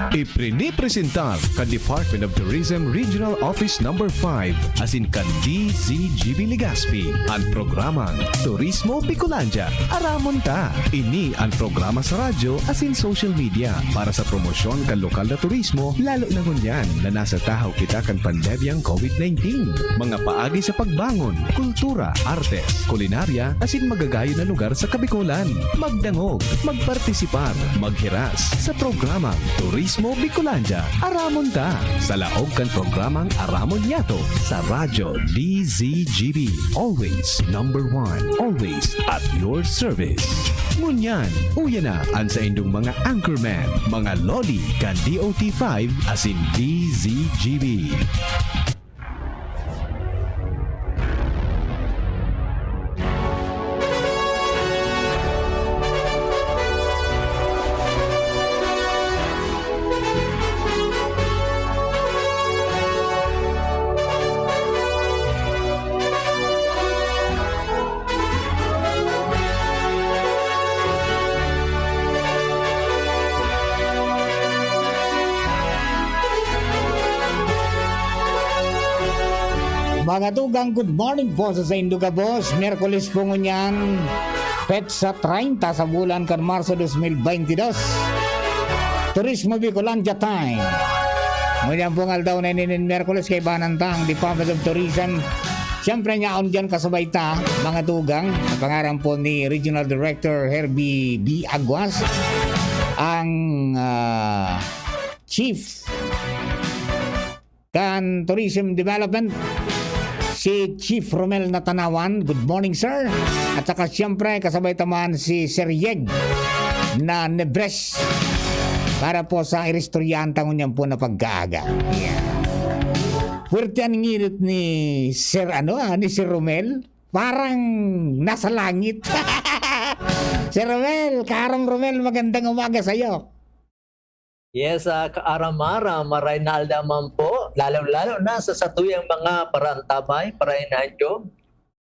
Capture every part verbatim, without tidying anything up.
Iprinipresentar kan Department of Tourism Regional Office Number five asin kan D Z G B Legazpi an programang Turismo Bicolandia, Aramon Ta. Ini an programa sa radyo asin social media para sa promosyon kan lokal na turismo, lalo na ngunyan na nasa tahaw kita kan pandemyang covid nineteen. Mga paagi sa pagbangon, kultura, artes, kulinarya, asin magagayon na lugar sa Kabikolan. Magdangog, magpartisipar, maghiras sa programang Turismo Bicolandia, Aramon Ta, sa laog kan programang Aramon Niyato sa Radyo D Z G B. Always number one, always at your service. Ngunyan, uya na an saindong mga anchorman, mga lodi kan D O T five asin D Z G B. Mga tugang, good morning po sa saindo gabos. Miyerkules po ngunyan, petsa treinta sa bulan kan Marso dos mil baynte dos. Turismo Bicolandia Time. Ngunyan pong aldaw na ini nin Miyerkules, kaibanan ta ang Department of Tourism. Siyempre, nyaon diyan kasabay ta, mga tugang, sa pangaran po ni Regional Director Herbie B. Aguas, ang, ah, Chief kan Tourism Development, si Chief Romel Natanawan. Good morning, sir. At saka, siyempre, kasabay ta man si Sir Yeg na Nebres para po sa iristoryahan ta ngunyan po na pag-aaga. Yeah. Puwerte an ngirit ni Sir, ano, ah, ni Sir Romel. Parang nasa langit. Sir Romel, Kaaram Romel, magandang umaga sa'yo. Yes, ah, Kaaram Mar, ah, maray na aldaw man po, lalong-lalo na sa satuyang mga paraantabay, parainahandyo.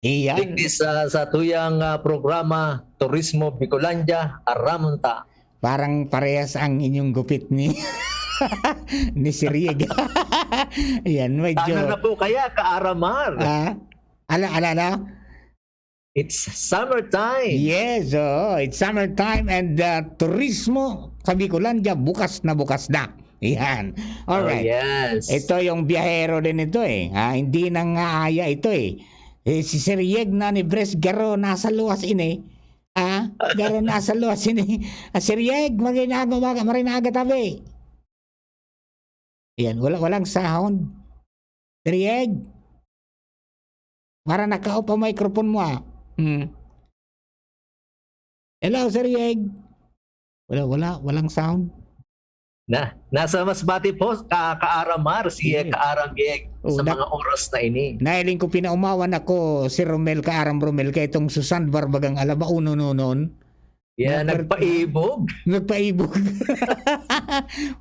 Iyan. Digdi sa satuyang, ah, programa, Turismo Bicolandia, Aramon Ta. Parang parehas ang inyong gupit ni, ni Sir Yeg. Ayan, medyo Sana na po kaya, Kaaram Mar? Ah? Ala, ala, ala? It's summertime. Yes, oo. It's summertime and, ah, turismo sa Bicolandia, bukas na bukas na. Yan. Oh, Alright. yes. Ito yung biyahero din ito eh. Ah, hindi nang aaya ito eh. Eh, si Sir Yeg na ni Bres Garo nasa luwas ini. Ah, Garo nasa luwas ini. Ah, Sir Yeg, maginaga, maga, marinaga tabi. Yan, wala, walang sound. Sir Yeg. Para naka-off ang microphone mo, ah. Hmm. Hello, Sir Yeg. Wala, wala, walang sound. Na, nasa Masbate po, ka, Kaaram Mar, si Sige. Kaaram Yeg, Oo, sa na- mga oras na ini. Nahiling ko, pinaumawan ako, Sir Romel, Kaaram Romel, kay itong Susan Barbagang Alaba, uno nonon. Yeah, Nagpar- nagpaibog. Nagpaibog.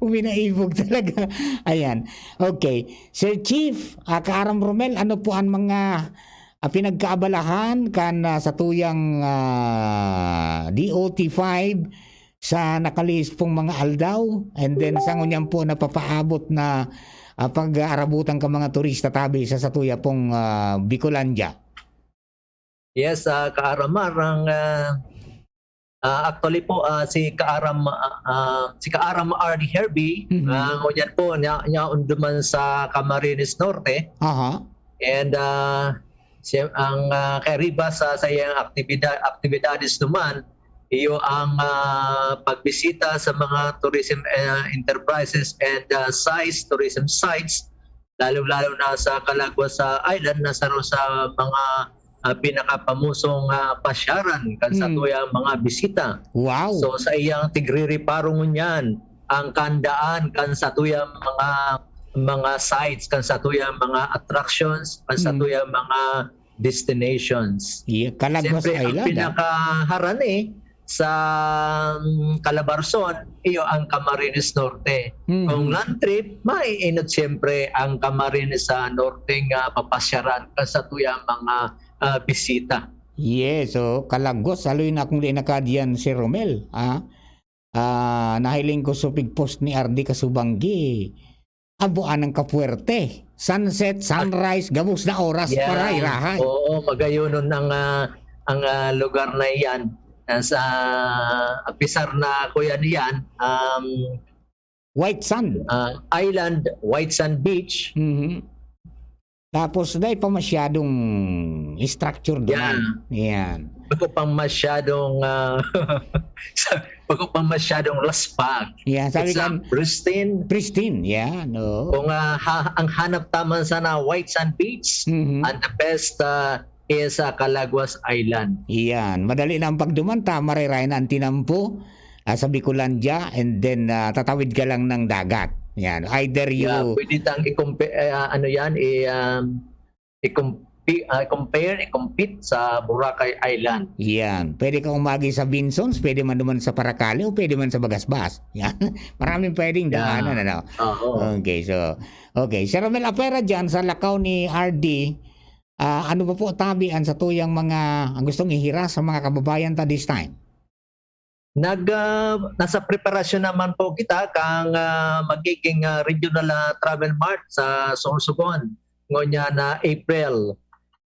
Uminaibog talaga. Ayan. Okay. Sir Chief, ah, Kaaram Romel, ano po ang mga, ah, pinagkaabalahan kan, ah, satuyang, ah, D O T five sa nakalihis pong mga aldaw? And then, sa ngunyan po napapaabot na, ah, pag-aarabutan ka mga turista tabi sa satuya pong, ah, Bicolandia? Yes, ah, Kaaram Mar, ang, ah, ah, actually po, ah, si Kaaram, ah, ah, si Kaaram R D Herbie, Mhm. ah, ngunyan po, nya, nya unduman sa Camarines Norte. Aha. And, ah, siya, ang, ah, kairiba sa, sa iyang aktibida-, aktibidades naman, iyo ang, ah, pagbisita sa mga tourism, eh, enterprises and, ah, sites, tourism sites, lalo-lalo na sa Calaguas, sa island, na saro sa mga, ah, pinakapamusong, ah, pasyaran kan Hmm. satuyang mga bisita. Wow. So, sa iyang tigririparo ngunyan, ang kandaan kan satuyang mga, mga sites, kan satuyang mga attractions, kan Hmm. satuyang mga destinations. Iya, Calaguas Siyempre, ang Island, ah. pinakaharani sa, mm, Calabarzon, iyo ang Camarines Norte. Mhm. Kung land trip, maiinot siyempre ang Camarines sa norte nga papasyaran kan satuyang mga, ah, bisita. Yes, so, Calaguas, haloy na kung di nakadiyan si Romel, ah. Ah, Ah, nahiling ko sa pig-post ni R D Kasubanggi. Abo, anang kapuwerte. Sunset, sunrise, gabos na oras, Yeah. paray, rahay. Oo, magayonon ang, ah, ang, ah, lugar na iyan. Nasa, apisar na, kuya, niyan, um, White sand. ah, island, white sand beach. Mhm. Tapos, dai pa masyadong structure duman. Yeah. Yan. Bako pa masyadong, ah, sa, bako pa masyadong laspag. Yeah, sabi It's, ah, kan pristine. Pristine, yeah, no. Kung, ah, ha-, ang hanap taman sana white sand beach, Mhm. and the best, ah, is, ah, Calaguas Island. Yan. Madali na ang pagduman, tama ray, ray na ang tinampo, ah, sa Bicolandia, and then, ah, tatawid ka lang ng dagat. Yan. Either you Yeah, pwede tang i-compa-, eh, ah, ano yan, i, um, i-compi-, ah, compare, i-compete sa Boracay Island. Yan. Pwede kang umagi sa Binzons, pwede man duman sa Paracale, o pwede man sa Bagasbas. Yan. Maraming pwedeng Yeah. daanan, ano? Oo. Okay, so, okay. Sir Romel, apwera dyan, sa lakaw ni R D, ah, ano pa po tabi ang satuyang mga, ang gustong ihira sa mga kababayan ta this time? Nag, ah, nasa preparasyon naman po kita kang, ah, magiging, ah, regional, ah, travel mart sa Sorsogon, ngunyan na April.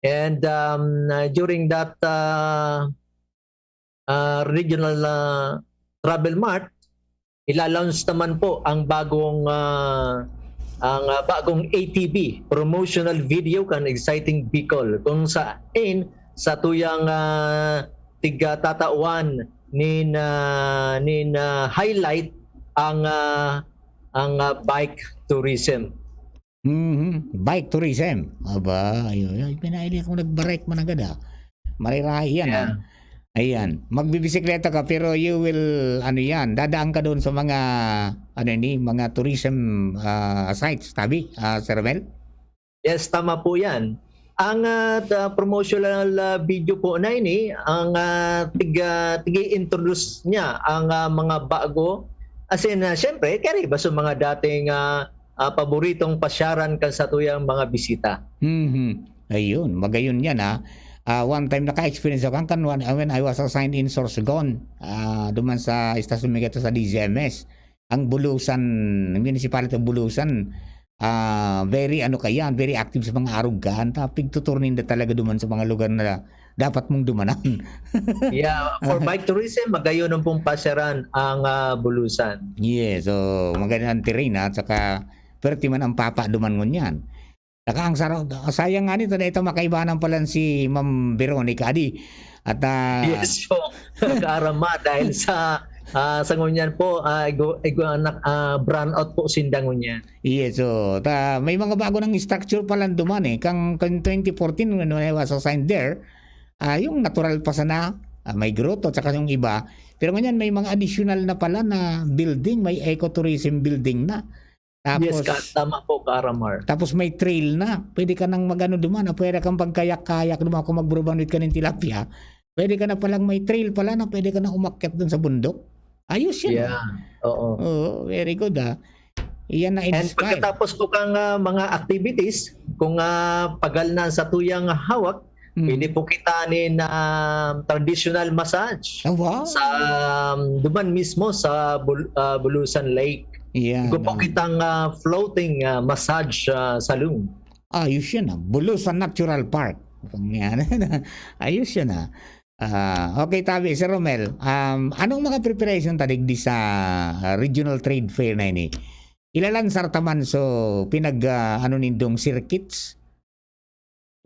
And, um, ah, during that, ah, ah, regional, ah, travel mart, ila-launch naman po ang bagong, ah, ang, ah, bagong A T V, promotional video kan Exciting Bicol, kung saan sa tuyang, ah, tigtatawan nin, ah, nin, ah, highlight ang, ah, ang, ah, bike tourism. Mhm. Bike tourism. Aba, ayun, ay, pinaili akong nagbarek man agad, ah. Marirahay yan, ah. Yeah. Ayan. Magbibisikleta ka, pero you will, ano yan, dadaan ka doon sa mga, ano ni, mga tourism, ah, sites, tabi, ah, Sir Romel? Yes, tama po yan. Ang, ah, ta-, promotional, ah, video po na ini, ang, ah, tig-, ah, tig-i-introduce niya ang, ah, mga bago. As in, ah, syempre, kaya iba sa mga dating, ah, ah, paboritong pasyaran kan satuyang mga bisita. Mhm. Ayun, magayon yan, ah. Ah, one time naka-experience ako, kan, kan, when, when I was assigned in Sorsogon, ah, duman sa Estacion Miguel sa D Z M S. Ang Bulusan, ang municipality of Bulusan, ah, very ano ka yan, very active sa mga arugahan. Ta, pigtutur ninda talaga duman sa mga lugar na dapat mong dumanan. Yeah, for bike tourism, magayon ang pong pasyaran ang, ah, Bulusan. Yes, so maganda ang terrain, at saka pwerte man ang papa duman ngunyan. Saka ang saro-, sayang nga nito, dahil ito makaibahan palan si Ma'am Veronica, di? At, ah, Yes po, Ka-R M R, dahil sa, ah, sa ngunyan po, ah, igo, igo, anak, ah, brownout po sinda ngunyan. Yes, so, ta, may mga bago ng structure palan duman eh. Kang, kang twenty fourteen, when I was assigned there, ah, yung natural pa sana, ah, may grotto, tsaka yung iba. Pero ngunyan, may mga additional na pala na building, may ecotourism building na. Yes, Tapos, ka-, tama po, Ka-R M R. tapos may trail na. Pwede ka nang mag-ano duman, ah, pwede kang pagkayak-kayak duman kung magburubanwit ka ng tilapia. Pwede ka na palang may trail pala na pwede ka na umakyat dun sa bundok. Ayos yan, ah. Yeah, oo. Oo, very good, ah. Iyan na And inspire. pagkatapos po kang, ah, mga activities, kung, ah, pagal na sa tuyang hawak, Mm. pwede po kita nin, ah, traditional massage Ah, wow. sa, um, duman mismo sa Bul-, ah, Bulusan Lake. Yeah, Igo po no. kitang, ah, floating, ah, massage, ah, saloon. Ayos yan, ah. Bulusan Natural Park. Yan. Ayos yan, ah. Ah, okay, tabi, Sir Romel, um, anong mga preparation ta digdi sa, ah, regional trade fair na ini? Ilalansar ta man, so, pinag, ah, ano nindong circuits?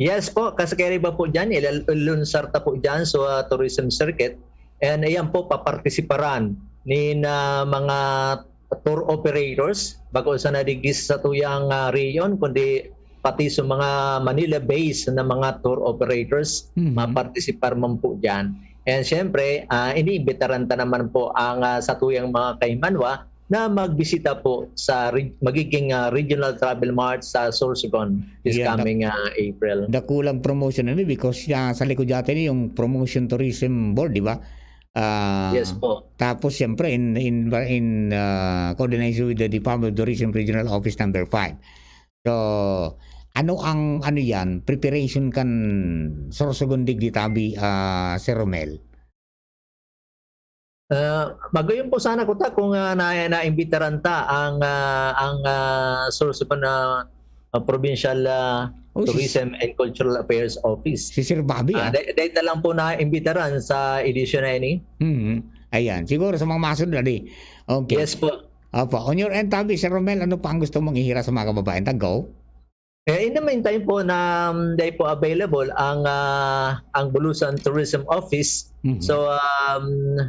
Yes po, kasakay ba po dyan, ilal-, ilalansar ta po dyan sa, ah, tourism circuit. And ayan po, papartisiparan ni na mga tour operators, bako sana digdi sa tuyang, ah, rehiyon, kundi pati sa mga Manila-based na mga tour operators, Mhm. mapartisipar man po dyan. And siyempre, ah, iniimbitaran ta naman po ang, ah, sa tuyang mga kahimanwa na magbisita po sa re-, magiging, ah, regional travel mart sa Sorsogon this Yeah, dak-, coming, ah, April. dakulang promotion ini because, ah, sa likod yata ini yung Promotion Tourism Board, di ba? Ah, Yes po. tapos siyempre in, in, in, ah, coordination with the Department of Tourism Regional Office number five. So, ano ang, ano yan, preparation kan Sorsogon digdi tabi, ah, Sir Romel? Ah, magayon po sana kuta kung, ah, na naimbitaran ta ang, ah, ang, ah, Sorsogon, ah, ah, Provincial, ah, Oh, si Tourism and Cultural Affairs Office. Si Sir Bobby, Ah, ah. dai dai ta lang po naimbitaran sa edisyon na ini. Mhm. Ayan. Siguro sa mga masunod, adi. Okay. Yes po. Opo. On your end, tabi, Sir Romel, ano pa ang gusto mong ihira sa mga kababayan ta? Go. Eh, in the meantime po na, um, dai po available ang, ah, ang Bulusan Tourism Office. Mhm. So, um,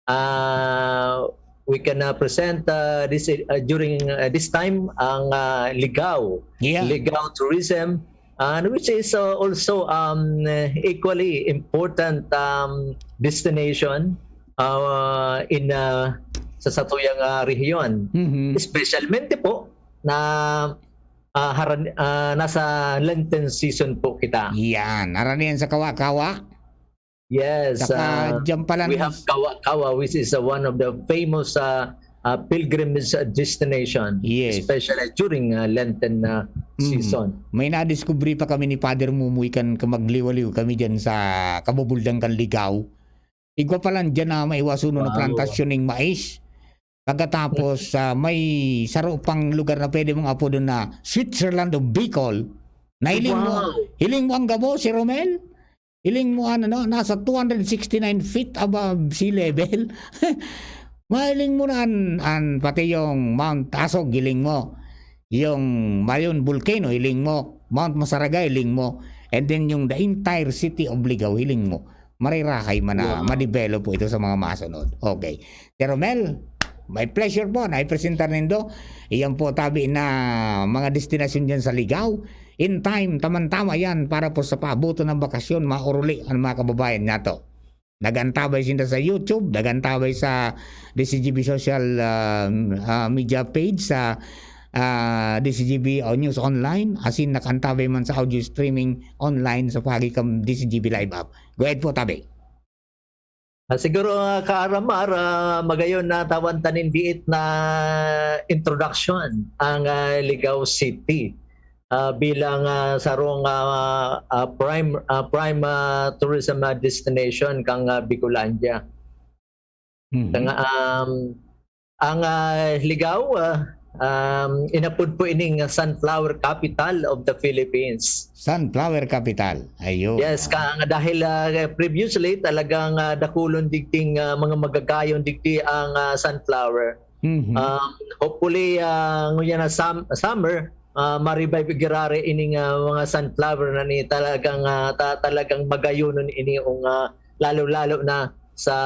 ah, we can, ah, present, ah, this, ah, during, ah, this time ang, ah, Ligao. Yeah. Ligao Tourism, ah, which is, ah, also, um, equally important, um, destination, ah, in, ah, sa satuyang, ah, rehiyon. Mhm. Especialmente po na, ah, haran ah, nasa Lenten season po kita. Yan. Haranian sa Kawa-Kawa. Yes, Saka ah, dyan pala we na have Kawa-Kawa, which is, ah, one of the famous, ah, ah, pilgrimage, ah, destination, Yes. especially during, ah, Lenten, ah, Mm. season. May nadiskubre pa kami ni Father Mumoy kan kamagliwaliw kami dyan sa kabubuldang kan Ligao. Igwa pa lang dyan na maiwason na Wow. plantasyon ning mais. Pagkatapos, ah, may saro pang lugar na pwede mong apodon na Switzerland of Bicol. Nahiling mo, Wow. hiling mo ang gabo, si Romel? Hiling mo, ano, no? Nasa two hundred sixty-nine feet above sea level. Mahiling mo na an, an, pati yung Mount Asog, hiling mo. Yung Mayon Volcano, hiling mo. Mount Masaraga, hiling mo. And then yung the entire city of Ligao, hiling mo. Marirahay man na Wow. ma-develop po ito sa mga masunod. Okay. Sir Romel, my pleasure po na ipresentar nindo. Iyan po tabi na mga destinasyon dyan sa Ligao. In time, tamang-tama yan para po sa paabuton ng bakasyon, mauruli ang mga kababayan nato. Nagantabay sinda sa YouTube, nagantabay sa D C G B social, ah, ah, media page, sa, ah, D C G B o News Online, asin nakantabay man sa audio streaming online sa pagi kan D C G B Live app. Go ahead po, tabi. Ah, siguro, ah, Ka Aramar, ah, magayon na tawan ta nin biit na introduction ang, ah, Ligao City, ah, bilang, ah, sarong, ah, ah, prime, ah, prime, ah, tourism, ah, destination kan, ah, Bicolandia. Mhm. Kaya, um, ang, ah, Ligao, ah, um, inapod po ining sunflower capital of the Philippines. Sunflower capital. Ayun. Yes, ka nga dahil, ah, previously talagang, ah, dakulon digding, ah, mga magagayon digdi ang, ah, sunflower. Mhm. Um, hopefully, ah, ngunyan na sam- summer, ah, ma-revive girare ining, ah, mga sunflower na ni talagang, ah, ta- talagang magayonon ini ung, ah, lalo-lalo na sa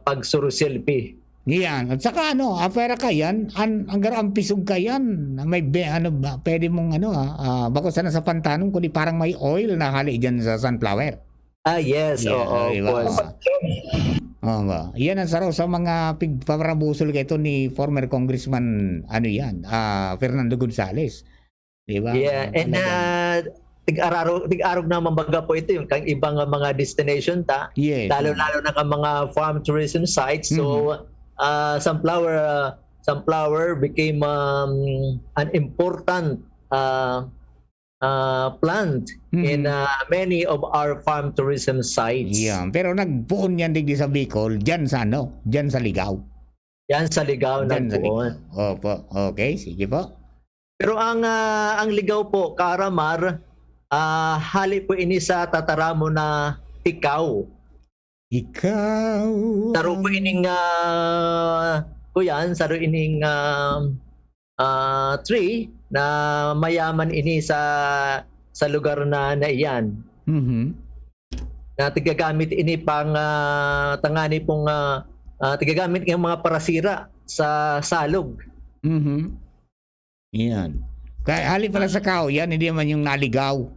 pagsurusilpi. Yan. At saka ano, apera ka yan, an, ang gara ang pisog ka yan, na may be, ano ba, pwede mong ano, ah, ah, bako sana sa pantanon, kundi parang may oil na hali dyan sa sunflower. Ah, yes, Yeah, oo, di of ba? course. Oo ba? Yan ang saro sa mga pigparabusol kaito ni former Congressman, ano yan, ah, Fernando Gonzales. Di ba? Yeah, and Talagang- uh, tig-araro, tig-arog naman baga po ito yung kang ibang uh, mga destination ta. Yes. Lalo-lalo na kang mga farm tourism sites. So, uh, sunflower uh, sunflower became um, an important uh, uh, plant Mhm. in uh, many of our farm tourism sites. Yeah. Pero nagpoon yan digdi sa Bicol, dyan sa ano, dyan sa Ligao. Yan sa Ligao Dyan sa nagpoon. Ligao. Opo. Okay, sige po. Pero ang ah, ang Ligao po, Ka Aramar, ah, hali po ini sa tataramon na Ikaw. Ikaw. Saro po ining ah, kuyan, saro ining ah, ah, tree na mayaman ini sa sa lugar na na iyan. Mhm. Na tigagamit ini pang ah, tangani pong ah, ah, tigagamit ng mga parasira sa salog. Mhm. Yan. Kaya hali pala sa kao, yan, hindi naman yung naligaw.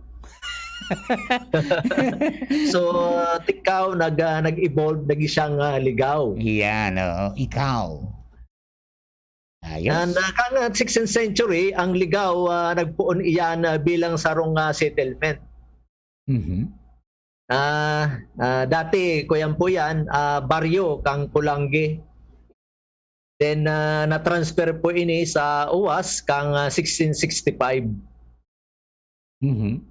So, ah, tikaw nag ah, nag-evolve naging siyang ah, ligaw. Yan, oo. Ikaw. Ayos. And uh, kan sixteenth century, ang Ligaw ah, nagpoon iyan ah, bilang sarong ah, settlement. Mhm. Ah, ah, dati, kuyan po yan, ah, baryo kang Polangui. Then, ah, na-transfer po ini sa Uwas kang ah, sixteen sixty-five. Mhm.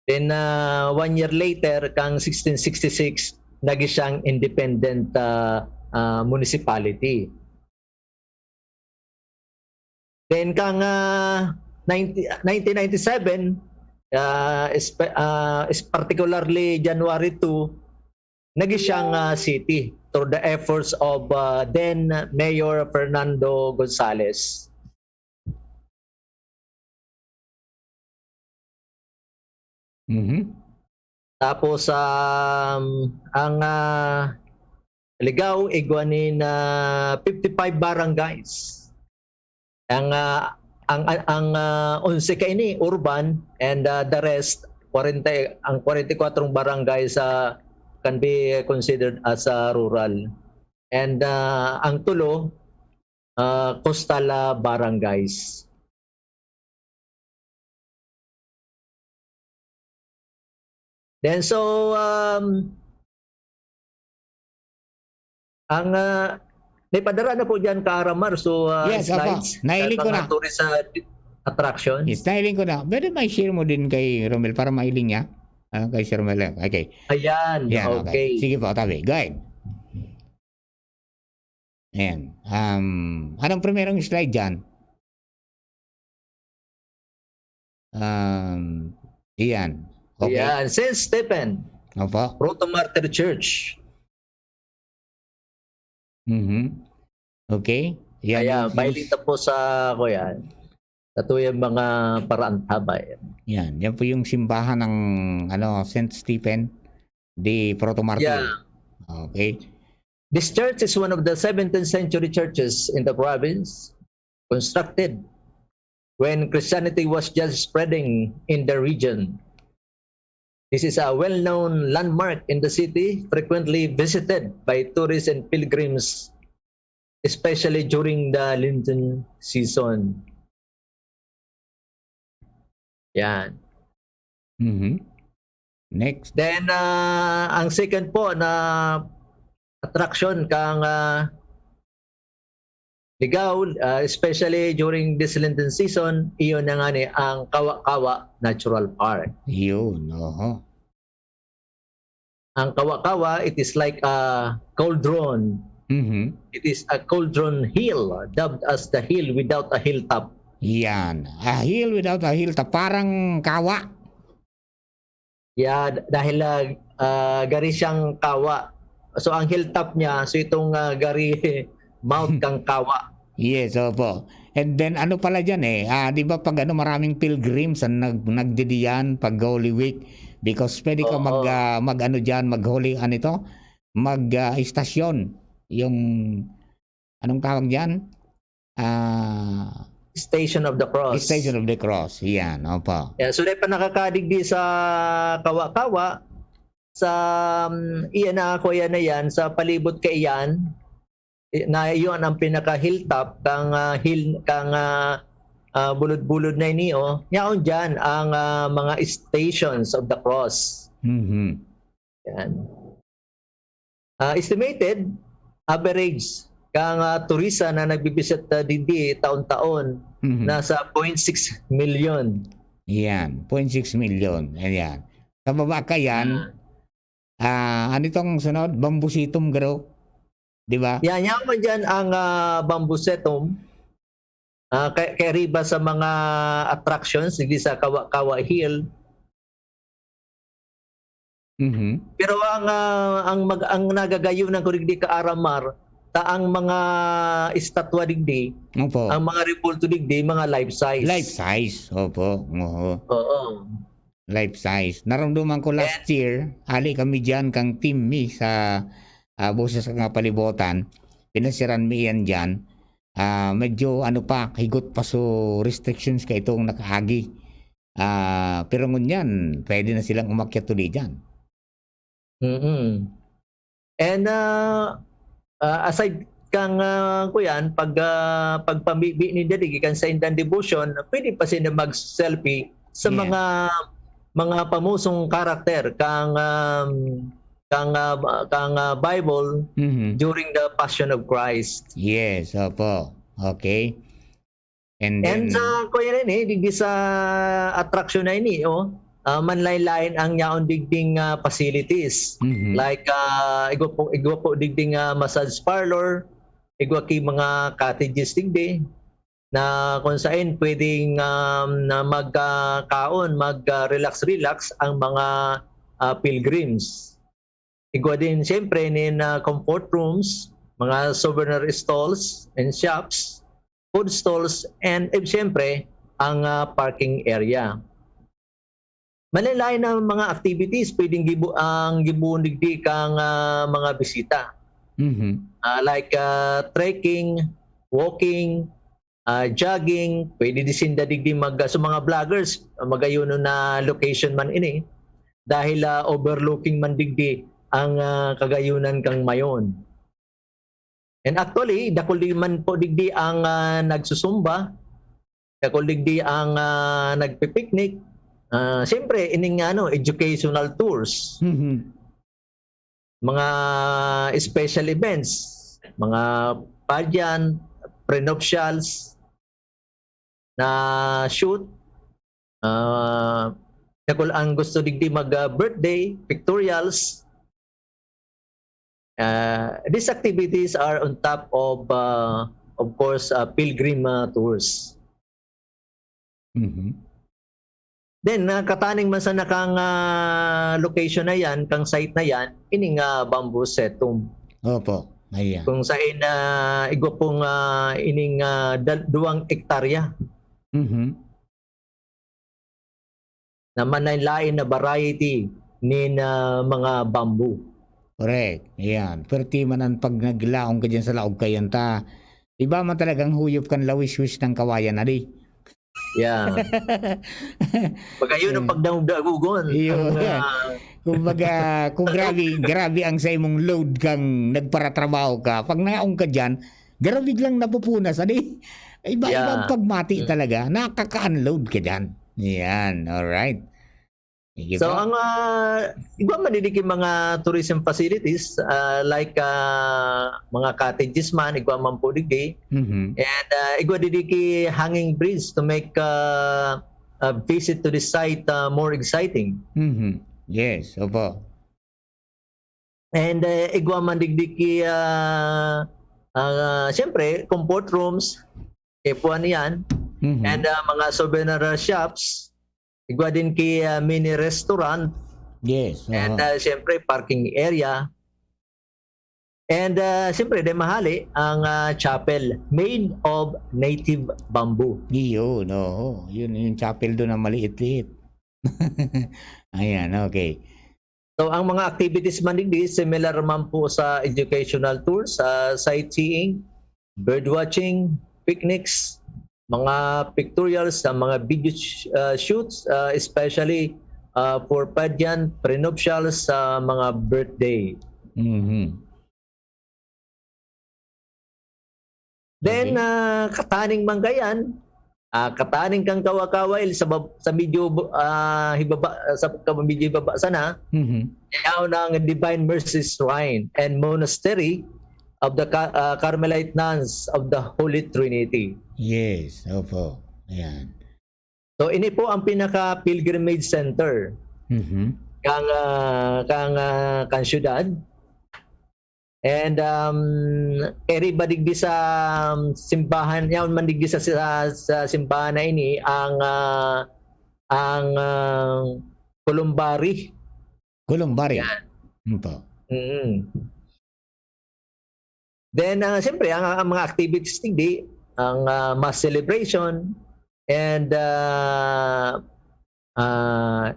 Then, ah, one year later, kang sixteen sixty-six, naging siyang independent ah, ah, municipality. Then kang, ah, ninety nineteen ninety-seven, ah, espe ah, is particularly January two, nagin siyang, ah, city through the efforts of, ah, then Mayor Fernando Gonzales. Mhm. Tapos, um, ang, ah, Ligao, igwa nin, ah, fifty-five barangays. Ang, ah, ang, ang, ang, ah, onse kaini urban and, ah, the rest, kwarenta, ang kwarenta y kwatro barangays, ah, can be considered as, ah, rural. And, ah, ang tulo, ah, coastal, ah, barangays. Then, so, um, ang, ah, may padara na po dyan ka Aramar. So, ah, Yes, opo. slides, Nahiling sa ko mga na. tourist, ah, attraction. Yes, nahiling ko na. Pwede may share mo din kay Romel para mahiling niya? Ah, kay Sir Romel. Okay. Ayan, Yan, okay. okay. Sige po, tabi. Go ahead. Ayan. Um, anong primerong slide dyan? Um, iyan. Okay. Ayan, Saint Stephen, Opo. Proto-Martyr Church. Mhm. Okay. Yan Kaya, yung, mahiling na po sa, kuya, sa tuyang mga paraantabay. Yan. Yan po yung simbahan ng, ano, Saint Stephen de Proto-Martyr. Yeah. Okay. This church is one of the seventeenth century churches in the province, constructed when Christianity was just spreading in the region. This is a well-known landmark in the city, frequently visited by tourists and pilgrims, especially during the Lenten season. Yan. Mhm. Next. Then, ah, ang second po na attraction kang, ah, Ligao, ah, especially during this Lenten season, iyon na nga ni ang Kawa-Kawa Natural Park. Yun, oho. Ang Kawa-Kawa, it is like a cauldron. Mhm. It is a cauldron hill, dubbed as the hill without a hilltop. Yan. A hill without a hilltop. Parang kawa. Yeah, d- dahil, ah, ah, gari siyang kawa. So, ang hilltop niya, so itong, ah, gari mouth kang kawa. Yes, opo. And then, ano pala dyan eh, ah, di ba pag ano, maraming pilgrims ang nag, nagdidiyan pag Holy Week? Because pwede ka mag, Oo. ah, mag ano dyan, mag Holy, ano ito? Mag, ah, istasyon. Yung, anong tawag dyan? Ah, Station of the Cross. Station of the Cross. Yan, opo. Yeah, so, dai pa nakakadigdi sa Kawa-Kawa, sa, um, iyan na ako, yan na yan, sa palibot kaiyan, i- na iyon ang pinaka-hilltop, kang, ah, hill, kang, ah, ah, bulod-bulod na ini, oh. Yaon dyan ang, ah, mga Stations of the Cross. Mhm. Yan. Ah, estimated average kang, ah, turista na nagbibisita digdi taon-taon, Mhm. nasa point six million. Yan, point six million. Ayan. Sa baba ka yan, Ah. ah, ano itong sunod? Bambusitum, garo. Di ba? Yan, yaman dyan ang, ah, Bambusetum. Ah, kay, kay riba sa mga attractions, digdi sa Kawa-Kawa Hill. Mhm. Pero ang, ah, ang mag-, ang nagagayunan ko digdi ka Aramar, ta ang mga estatwa digdi, Opo. ang mga rebulto digdi, mga life size. Life size, opo. Oo. Oo. Life size. Naramdaman ko last And year, hali kami diyan kang team mi sa, ah, Boses kan Kapalibotan. Pinasiran mi iyan diyan. Ah, medyo ano pa, higot pa so restrictions ka itong nakaagi. Ah, pero ngunyan, pwede na silang umakyat uli diyan. Mm. And, ah, ah, aside kang, ah, kuyan, pag, ah, pagpamibi ninda digdi kan saindang devotion, pwede pa sila mag-selfie sa Yeah. mga, mga pamusong karakter kang, um, kang, ah, kang, ah, Bible Mhm. during the Passion of Christ. Yes, opo. Okay. And And then sa, kuya, rin eh, digdi sa attraction na ini, oh. ah, manlain-lain ang yaon digding, ah, facilities. Mhm. Like, ah, igwa po, igwa po digding, ah, massage parlor, igwa ki mga cottages digdi na kung sain pwedeng, um, na mag, ah, kaon, mag, ah, relax-relax ang mga, ah, pilgrims. Igwa din siyempre nin, ah, comfort rooms, mga souvenir stalls and shops, food stalls, and, eh, siyempre ang, ah, parking area. Manlain-lain na mga activities pwedeng gibo-, ang gibohon digdi kang, ah, mga bisita. Mhm. Ah, like, ah, trekking, walking, ah, jogging, pwede di sinda digdi mag-, sa mga vloggers, ah, magayonon na location man ini. Dahil, ah, overlooking man digdi ang, ah, Cagayonan kan Mayon. And actually, dakul di man po digdi ang, ah, nagsusumba, dakul digdi ang, ah, nagpi-picnic. Ah, siyempre, ining ano, educational tours, Mhm. mga special events, mga pageant, prenuptials na shoot. Ah, dakul ang gusto digdi mag, ah, birthday, pictorials. Ah, these activities are on top of, ah, of course, ah, pilgrim, ah, tours. Mhm. Then, ah, kataning man sana kang, ah, location na yan, kang site na yan, ining, ah, Bamboo Setum. Opo, ayan. Kung sain, ah, igwa pong, ah, ining, ah, dal-, duwang ektarya Mhm. na manlain-lain na variety nin, ah, mga bamboo. Correct. Ayan. Perti man an pag naglaom ka diyan sa laog kayan ta. Iba man talagang huyop kan lawiswis ng kawayan, adi. Yeah. Pagka yun ang Eh. pagdaog-daogon, Iyo. ang, ah, Kumbaga, kung grabe, grabe ang sa imong load kang nagparatrabaho ka, pag naong ka diyan, garo biglang napupunas, adi? Iba-ibang Yeah. pagmati Mm. talaga, nakaka-unload ka diyan. Yan, alright. Sige So, po. ang, ah, iba man digdi ki mga tourism facilities, ah, like, ah, mga cottages man, igwa man po digdi. Mhm. And, ah, igwa digdi ki hanging bridge to make, ah, ah, visit to the site, ah, more exciting. Mhm. Yes, opo. And, eh, igwa man digdi ki, ah, ah, siyempre, comfort rooms, eh, puwan yan. Mhm. And, ah, mga souvenir, ah, shops. Igwa din ki, ah, mini restaurant. Yes, And, aha. ah, siyempre, parking area. And, ah, siyempre, di mahali ang, ah, chapel made of native bamboo. Iyon, oo. Yun, yung chapel doon na maliit-liit. Ayan, okay. So, ang mga activities man digdi, similar man po sa educational tours, sa sightseeing, bird watching, picnics, mga pictorials, sa mga video sh-, ah, shoots, ah, especially, ah, for pageant, prenuptials, sa mga birthday. Mhm. Then, Okay. ah, kataning man gayan, ah, kataning kang Kawakawail sa bab-, sa medyo, ah, hibaba, sa ka-, medyo hibaba sana, Mhm. yaon ang Divine Mercy Shrine and Monastery of the Ca-, ah, Carmelite Nuns of the Holy Trinity. Yes, opo. Ayan. So, ini po ang pinaka-pilgrimage center Mhm. kang, ah, kang, ah, kang syudad. And, um, eri ba digdi sa, um, simbahan, yaon man digdi sa, sa, sa simbahan na ini, ang, ah, ang, ah, columbary. Columbary. Yan. Opo. Mm. Then, ah, siyempre, ang, ang mga activities digdi, ang, ah, mass celebration, and, ah, ah,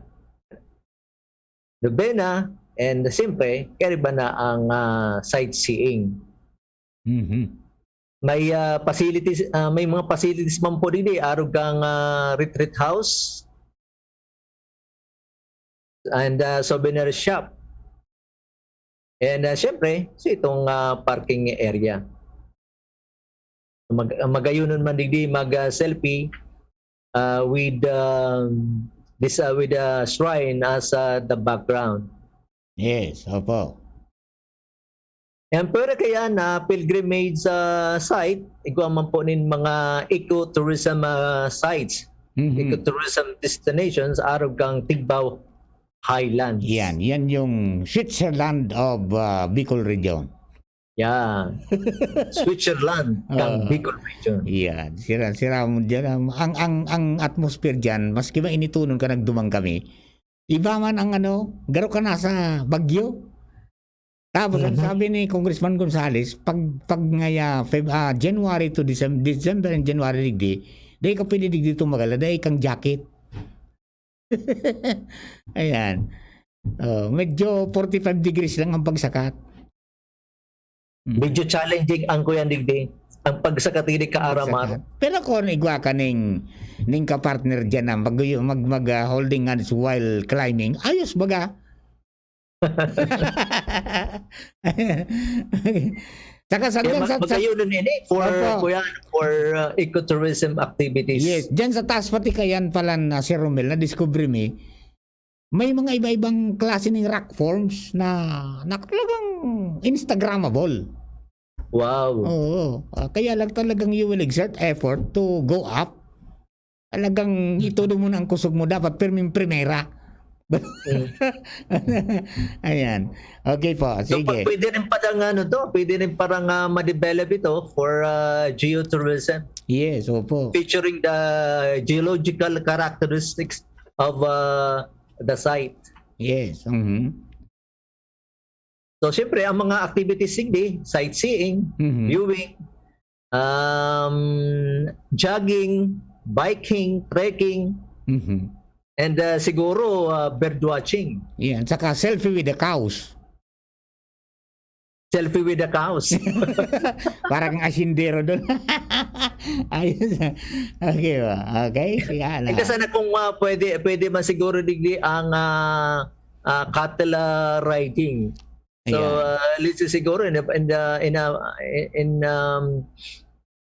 novena, and siyempre, kaiba na ang, ah, sightseeing. Mhm. May, ah, facilities, ah, may mga facilities man po digdi, arog kang, ah, retreat house and, ah, souvenir shop. And, ah, siyempre, sa itong, ah, parking area. Mag-, magayonon man digdi mag, ah, selfie, ah, with, um, this, ah, with the shrine as, ah, the background. Yes, opo. And pwede kaya na pilgrimage, ah, site, igwa man po nin mga ecotourism, ah, sites. Mhm. Ecotourism destinations arog kan Tigbao Highlands. Yan, yan yung Switzerland of, ah, Bicol region. Yan. Switzerland kan Oo. Bicol region. Yan. Sira, sira mo dyan. Ang, ang, ang, ang atmosphere dyan, maski mainitonon ka, nagduman kami. Iba man ang ano, garo ka nasa Baguio. Tapos ang Mhm. sabi ni Congressman Gonzales, pag, pag ngaya Feb-, ah, January to Decem-, December and January digdi, dai ka pwede digdi tumagal, dai kang jacket. Ayan. Oh, medyo forty-five degrees lang ang pagsakat. Mm. Medyo challenging ang kuyan digdi, ang pagsakat digdi ka Aramar. Pagsakat. Pero kung igwa ka ning, ning kapartner dyan na mag-, mag-, mag, ah, holding hands while climbing, ayos baga. Saka sa, Kaya dyan ma-, sa, sa magayon nun ini for, Opo. kuya, for, uh, ecotourism activities. Yes, dyan sa taas pati kayan pala na Sir Romel, na-discover mi, may mga iba-ibang klase ng rock forms na, na talagang Instagrammable. Wow. Oo. Ah, kaya lang talagang you will exert effort to go up. Talagang ito mo na ang kusog mo, dapat pirming primera. Mm. Ayan. Okay po, So, sige. pa-, pwede rin palang ano to, pwede rin parang, ah, ma-develop ito for, ah, geotourism. Yes, opo. Featuring the geological characteristics of, ah, the site. Yes, mhm. So, siyempre, ang mga activities, sige, sightseeing, Mhm. viewing, um, jogging, biking, trekking, Mhm. and, uh, siguro, uh, bird watching. Yan, saka selfie with the cows. Selfie with the cows. Parang asindero dun. Ayos. Okay ba? Okay? Kaya lang. Ika sana kung, uh, pwede, pwede man siguro digdi ang, uh, uh, cattle, uh, riding. So, Ayan. uh, let's say siguro in a, in the, in a, in, um,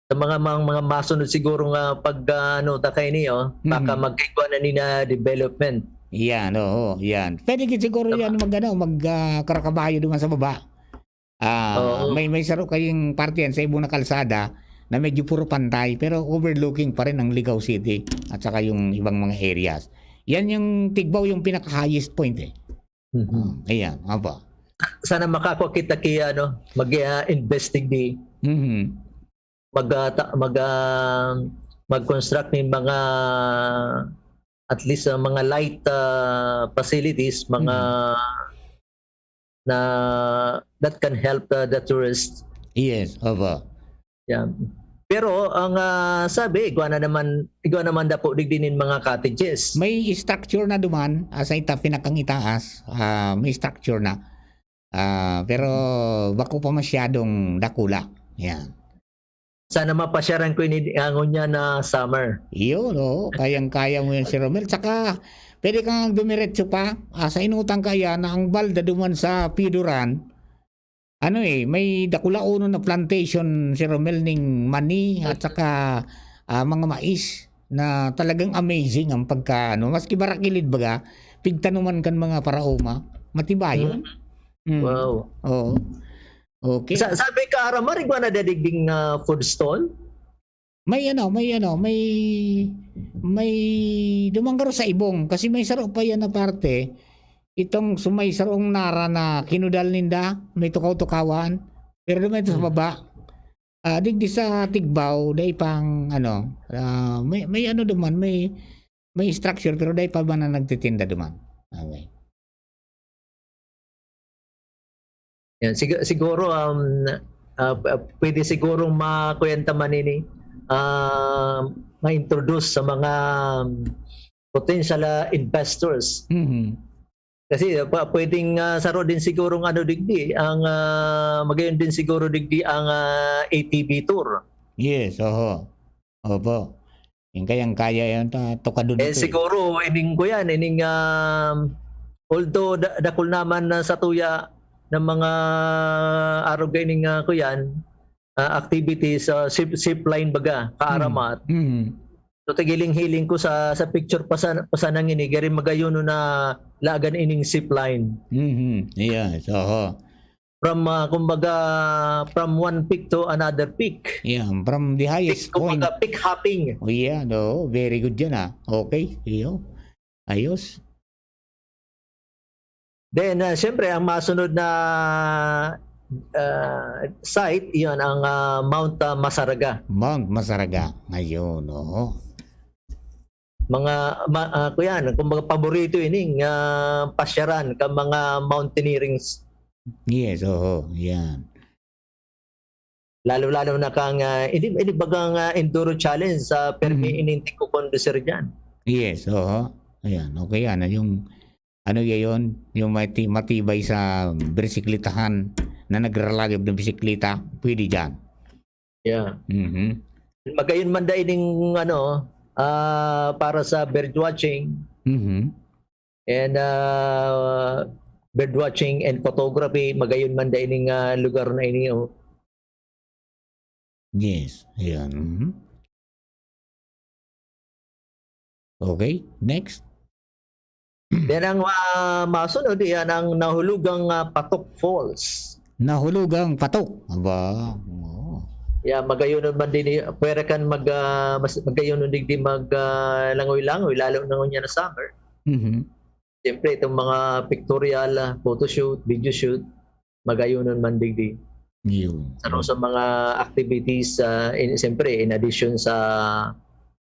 sa mga, mga, mga masunod siguro nga pag, uh, ano, ta kaini, oh, baka Mhm. magkaigwa na ni na development. Yan, oo, yan. Pwede gid siguro Tama. yan mag, ano, mag, ah, karakabayo duman sa baba. Ah, Oo. may, may saro kayong parte yan sa ibong na kalsada na medyo puro pantay, pero overlooking pa rin ang Ligao City at saka yung ibang mga areas. Yan yung Tigbao, yung pinaka-highest point eh. Mhm. Ah, ayan, opo. Sana makakwa kita ki, ano, mag, ah, investing di Mhm. mag, ah, ta-, mag, ah, mag-construct ng mga, at least, ah, mga light, ah, facilities, mga Mhm. na, that can help, ah, the tourists. Yes, opo. Yeah. Pero ang, ah, sabi, igwa na naman, igwa naman dapo digdi nin mga cottages. May structure na duman, ah, sa ita-, pinakang itaas, ah, may structure na. Ah, pero bako pa masyadong dakula. Yan. Sana mapasyaran ko ini, ah, ngunyan na summer. Yun, oo. Kayang-kaya mo yan, Sir Romel. Tsaka, pwede kang dumiretso pa. Ah, sa inutang kaya na ang balda duman sa Piduran, ano eh, may dakulaonon na plantation, Sir Romel, ning mani at saka, ah, mga mais na talagang amazing ang pagka, ano, maski barakilid baga, pigtanuman kan mga paraoma, matibayon. Mm. Mm. Wow. Oo. Okay. Sa, sabi ka, Aramar, igwa na dadigding, ah, food stall? May ano, may ano, may, may duman garo sa Ibong. Kasi may saro pa yan na parte. Itong sumay sarong nara na kinudal ninda, may tukaw-tukawan. Pero duman ito sa Hmm. baba. Ah, digdi sa Tigbao, dai pang ano, ah, may, may ano duman, may, may structure, pero dai pa ba na nagtitinda duman? Okay. Yan, sig-, siguro, um, ah, p-, pwede sigurong ma-, kuwenta man ini, ah, ma-introduce sa mga, um, potential, ah, investors. Mhm. Kasi, ah, pa-, pwedeng, ah, saro din sigurong ano digdi, ang, ah, magayon din siguro digdi ang, ah, A T V tour. Yes, oho. Opo. Yung kayang-kaya yan, ta-, tukadon Eh, ito eh. Siguro, ining kuyan, ining, um, although da-, dakul naman na satuya ng mga arog ining, ah, kuyan, ah, activities, ah, zip, zip line baga, kaaramat. Mm. Mm. So, tigiling-hiling ko sa, sa picture pa sa, pa sanang ini, gari magayon na lagan ining zip line. Mhm. Yes, oho. From, ah, kumbaga, from one peak to another peak. Yeah, from the highest Peak, point. Kumbaga, peak hopping. Oh, yeah, no. Very good yan, ah. Okay, iyo. Ayos. Then, ah, siyempre, ang masunod na ah, site, iyon ang ah, Mount ah, Masaraga. Mount Masaraga. Ayun, oo. Mga, ma, ah, kuyan, kumbaga paborito ining ah, pasyaran ka mga mountaineering, Yes, oo. Yan. Lalo-lalo na kang, ah, ini, ini bagang ah, enduro challenge sa permi Mhm. ining tigko-conducir dyan. Yes, oo. Ayan, okay yan. Yung, ano yan yun? Yung mati- matibay sa bisikletahan na nagralagib ng bisikleta, pwede dyan. Yeah. Mhm. Magayon man da ining ano, ah, para sa bird watching Mhm. and ah, bird watching and photography, magayon man da ining ah, lugar na ini. Oh. Yes, ayan. Mhm. Okay, next. Then ang ah, masunod, yan ang Nahulugang ah, Patok Falls. Nahulugang Patok. Aba, oo. Yeah, magayon man din, pwede kan mag, ah, mas, magayon digdi mag ah, langoy-langoy, lalo na ngunyan na summer. Mhm. Siyempre, itong mga pictorial, ah, photoshoot, video shoot, magayon man digdi. Yun. Sa sa mga activities, ah, in, siyempre, in addition sa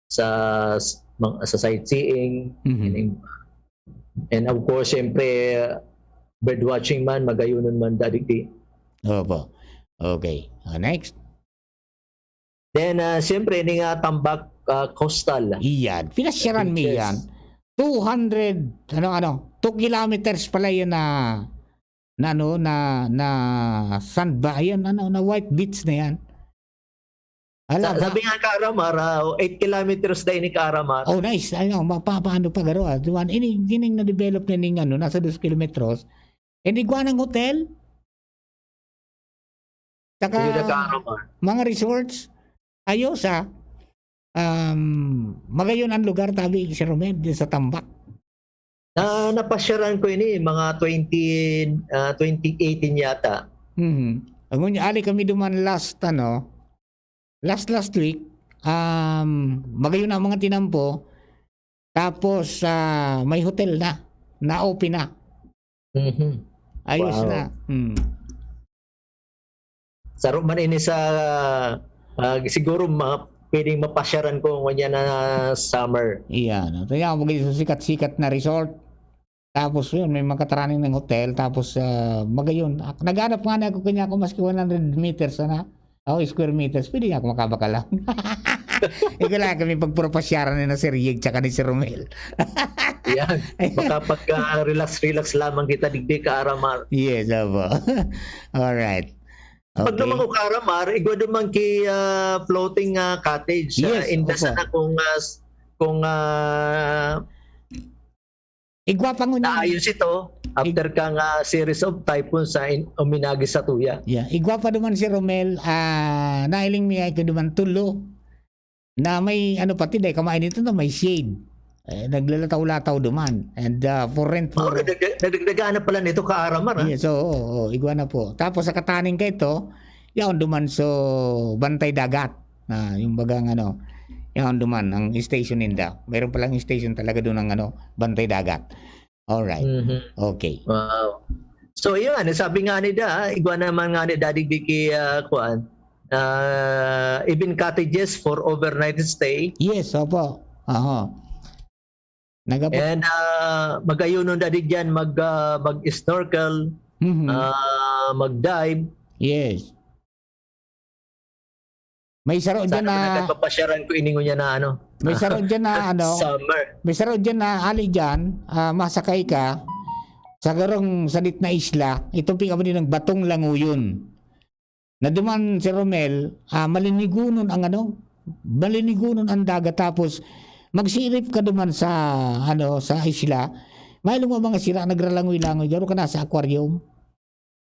sa s- mga- sa sightseeing, Mhm. and, and of course, siyempre, bird watching man, magayon man da digdi. Opo. Okay. Ah, next. Then, ah, siyempre, ini nga Tambak ah, Coastal. Iyan. Pinasyaran mi Beaches. Yan. Two hundred, ano, ano, two kilometers pala yun na, na, ano, na, na sand ba? Ayan, ano, na white beach na yan. Ala Sa, ba? Sabi nga ka Aramar, ah, eight kilometers na ini ka Aramar. Oh, nice. Ano, mapapaano pa garo, ah? Duman, ini, ining na-develop na ning, ano, nasa dos kilometros. And igwa ng hotel. Saka, Ayun na ka Aramar. Mga resorts. Ayos, ah. Um, magayon ang lugar, tabi, si Romel, din sa Tambak. Na napasyaran ko ini mga twenty ah, twenty eighteen yata. Mhm. Ang unya, ali kami duman last, ano, last, last week, um, magayon na ang mga tinampo, tapos ah, may hotel na, na-open na. Mhm. Ayos Wow. na. Hmm. Saro man ini sa ah, siguro ma, pwedeng mapasyaran ko ngunyan na summer. Iyan. Ito yan, magiging sikat-sikat na resort. Tapos yun, may makataraning ng hotel. Tapos ah, magayon. Ah, naghanap nga na ako kanya ako maski one hundred meters sana. O, square meters. Pwede nga ako makabakal lang. Ikaw lang kami pagpurpasyaran ni na Sir Yig tsaka ni Sir Romel. Yan. Makapag-relax-relax lamang kita digdi ka Aramar. Yes, opo. Alright. Pag Okay. naman ko ka Aramar, igwa naman ki ah, floating ah, cottage. Ah, Yes, inda opo. Sana kung ah, s- kung ah, Igwa pa ngunyan. naayos ito after kang ah, series of typhoon sa in, uminagi sa tuya. Yeah, igwa pa duman si Romel, ah, nailing mi ay ko duman tulo. Na may ano pati, dahil kamay nito na may shade. Eh, naglalataw-lataw duman. And ah, for rent, Oh, for... nagdag- nagdagdagaan na pala nito ka Aramar. Ah. Yes, oo, oo, igwa na po. Tapos sa kataning ka ito, yaon duman so bantay dagat. Na yung bagang ano, yaon duman ang station ninda. Mayroon palang station talaga doon ng ano, bantay dagat. Alright. Mhm. Okay. Wow. So yun, sabi nga ni Da, igwa naman nga ni Daddy Vicky uh, kuan, uh, even cottages for overnight stay. Yes, opo. Aha. Nagapot. And uh, magayonon da di dyan mag, uh, mag-snorkel, Mhm. uh, mag-dive. Yes. May saro dyan Sana na, nagpapasyaran ko iningon niya na ano. may saro dyan na ano, Summer. may saro dyan na ali dyan, ah, masakay ka sa garong sadit na isla, itong pinakamunin ng Batong Languyon. Na duman si Romel, ah, malinigunon ang ano, malinigunon ang dagat tapos magsirip ka duman sa ano, sa isla. May mga sira nagralangoy-langoy, garo ka na sa aquarium.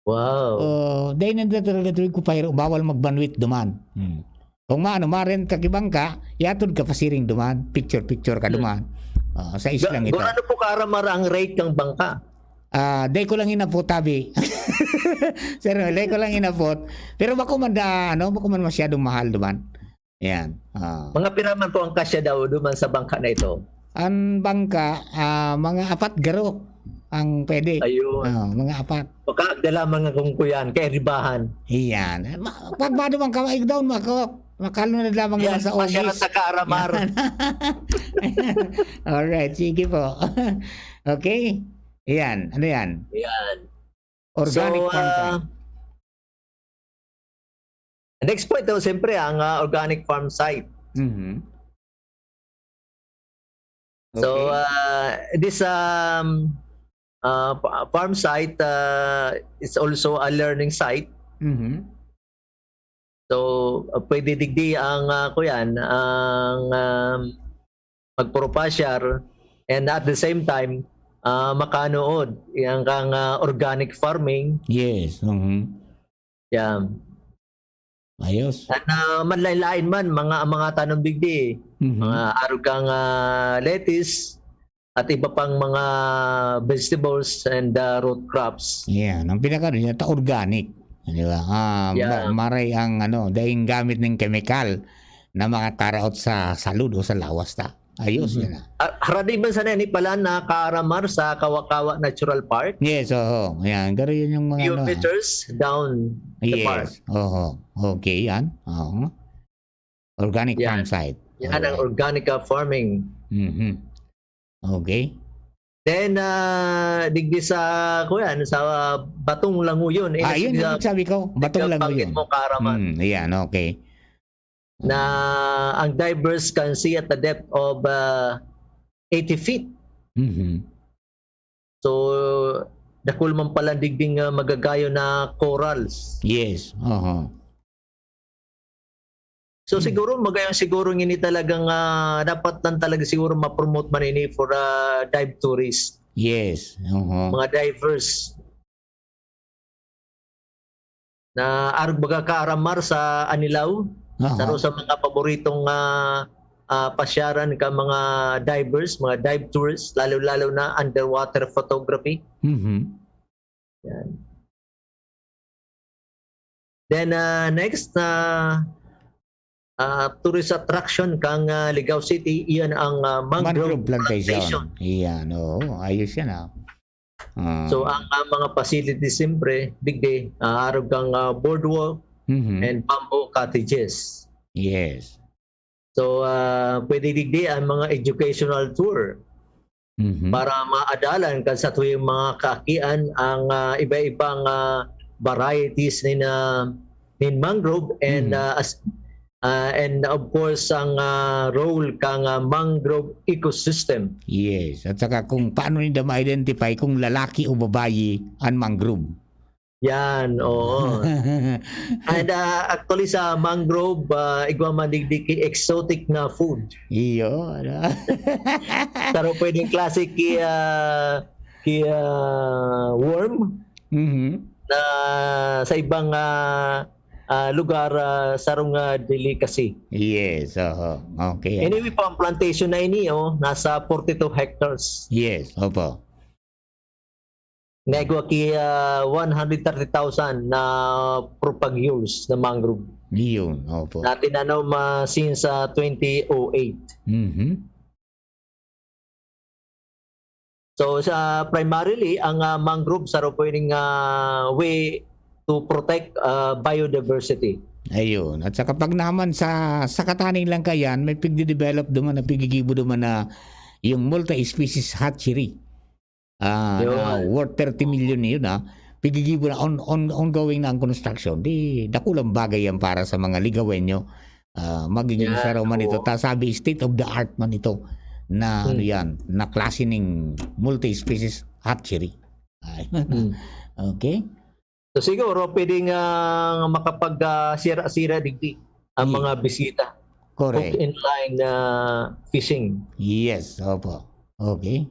Wow. Oh, dahil nandito talaga tuwing ko pahiro, bawal magbanwit duman. Hmm. Kung maano, marent ka kibang ka, yatod ka pasiring duman, picture-picture ka Hmm. duman. Ah, sa islang ito. Gurano po karamar ang rate ng bangka? Ah, dai ko lang inabot, tabi. Sir, dai ko lang inabot. Pero bako man da, ano, bako man masyadong mahal duman. Yan. Ah. Mga pira man po ang kasya daw duman sa bangka na ito? Ang bangka, ah, mga apat garo ang pwede. Ayun. Ah, mga apat. Baka dala man nga kung kuyan, kay ribahan. Iyan. Ma-, pag maduman ka, maigdaon mo ako. Makalo na lamang Yan, naman sa pasyalan Ogis. Ta ka, Aramar. Yan. Alright, sige po. Okay. Yan. Ano yan? Yan. Organic So, farm ah, site. Next point daw, siyempre, ang, ah, organic farm site. Mhm. So, Okay. ah, this, um, ah, fa-, farm site, ah, is also a learning site. Mhm. So, ah, pwede digdi ang, ah, kuyan, ang, um, magpurupasyar and at the same time, ah, makanood yang kang, ah, organic farming. Yes, mhm. Yan. Ayos. At, ah, manlain-lain man, mga, mga tanom digdi, Mhm. mga arog kang, ah, lettuce, at iba pang mga vegetables and, ah, root crops. Yan. Ang pinaka-, yan, ta organic. Di ba? Ah, Yeah. ma-, maray ang, ano, daing gamit ng kemikal na makakaraot sa salud o sa lawas ta. Ayos Mhm. yan, ah. Ah, haradi man sana ni pala na kaaramar sa Kawa-Kawa Natural Park. Yes, oho. Yan. Pero yun yung mga Few ano, ah. meters down the Yes, park. oho. Okay, yan. Oho. Organic Yan. farm site. Yan ang Alright. organic, ah, farming. Mhm. Okay. Then, ah, digdi sa, kuyan, sa, ah, Batong Languyon, eh, Ah, yun nasa yung sabi ko, Batong nagkabanggit Languyon. mo, Karaman. Hmm, yan, okay. Na ang divers can see at a depth of, ah, eighty feet. Mhm. So, dakul man pala digding, ah, magagayon na corals. Yes, oho. So, Hmm. siguro, magayon siguro ngini talagang, ah, dapat lang talaga siguro ma-promote man ini for, ah, dive tourist. Yes, oho. Mga divers. Na arog baga kaaramar sa Anilao, Aha. saro sa mga paboritong, ah, ah, pasyaran ka mga divers, mga dive tours, lalo-lalo na underwater photography. Mhm. Yan. Then, ah, next, ah, ah, tourist attraction kang, ah, Ligao City, iyan ang, ah, mangrove Mangrove plantation. plantation. Iyan, oo. Ayos yan, ah. Ah. So, ang, ah, mga facilities, siyempre, digdi, ah, arog kang, ah, boardwalk Mhm. and bamboo cottages. Yes. So, ah, pwede digdi ang mga educational tour Mhm. para maadalan kan satuyang mga kaakian ang, ah, iba-ibang, ah, varieties nin, ah, nin mangrove and, Mhm. ah, as, ah, and of course, ang, ah, role kang, ah, mangrove ecosystem. Yes. At saka kung paano ninda ma-identify kung lalaki o babayi ang mangrove. Yan, oo. And, ah, actually, sa mangrove, ah, igwa man digdi ki exotic na food. Iyo, ano? Pero pwedeng klase ki, ah, ki, ah, worm Mhm. na sa ibang, ah, ah, lugar, ah, sarong, ah, delicacy. Yes, oho. Okay, ano? Anyway po, ang plantation na ini, oh, nasa forty-two hectares. Yes, opo. Naigwa ki, ah, one hundred thirty thousand na propagules na mangrove. Iyon, opo. Na tinanom, ah, since, ah, twenty oh eight. Mhm. So, sa primarily, ang, ah, mangrove saro po ining, ah, way to protect, ah, biodiversity. Ayun. At saka pag naman sa, sa Kataning lang kayan, may pigde-develop duman na pigigibo duman na yung multi-species hatchery. Ah, na Yun. worth thirty million na yun, ah. Pigigibo na on, on, ongoing na ang construction. Di, dakulang bagay yan para sa mga Ligawenyo. Ah, magiging Yan, isa raw man ito. oo. Ta, sabi, state of the art man ito na, ano Hmm. yan, na klase ning multi-species hatchery. Ay. Hmm. Okay? So, siguro, pwedeng, ah, makapag, ah, sira-sira digdi ang Ye-, mga bisita. Correct. Hook and line, ah, fishing. Yes, opo. Okay.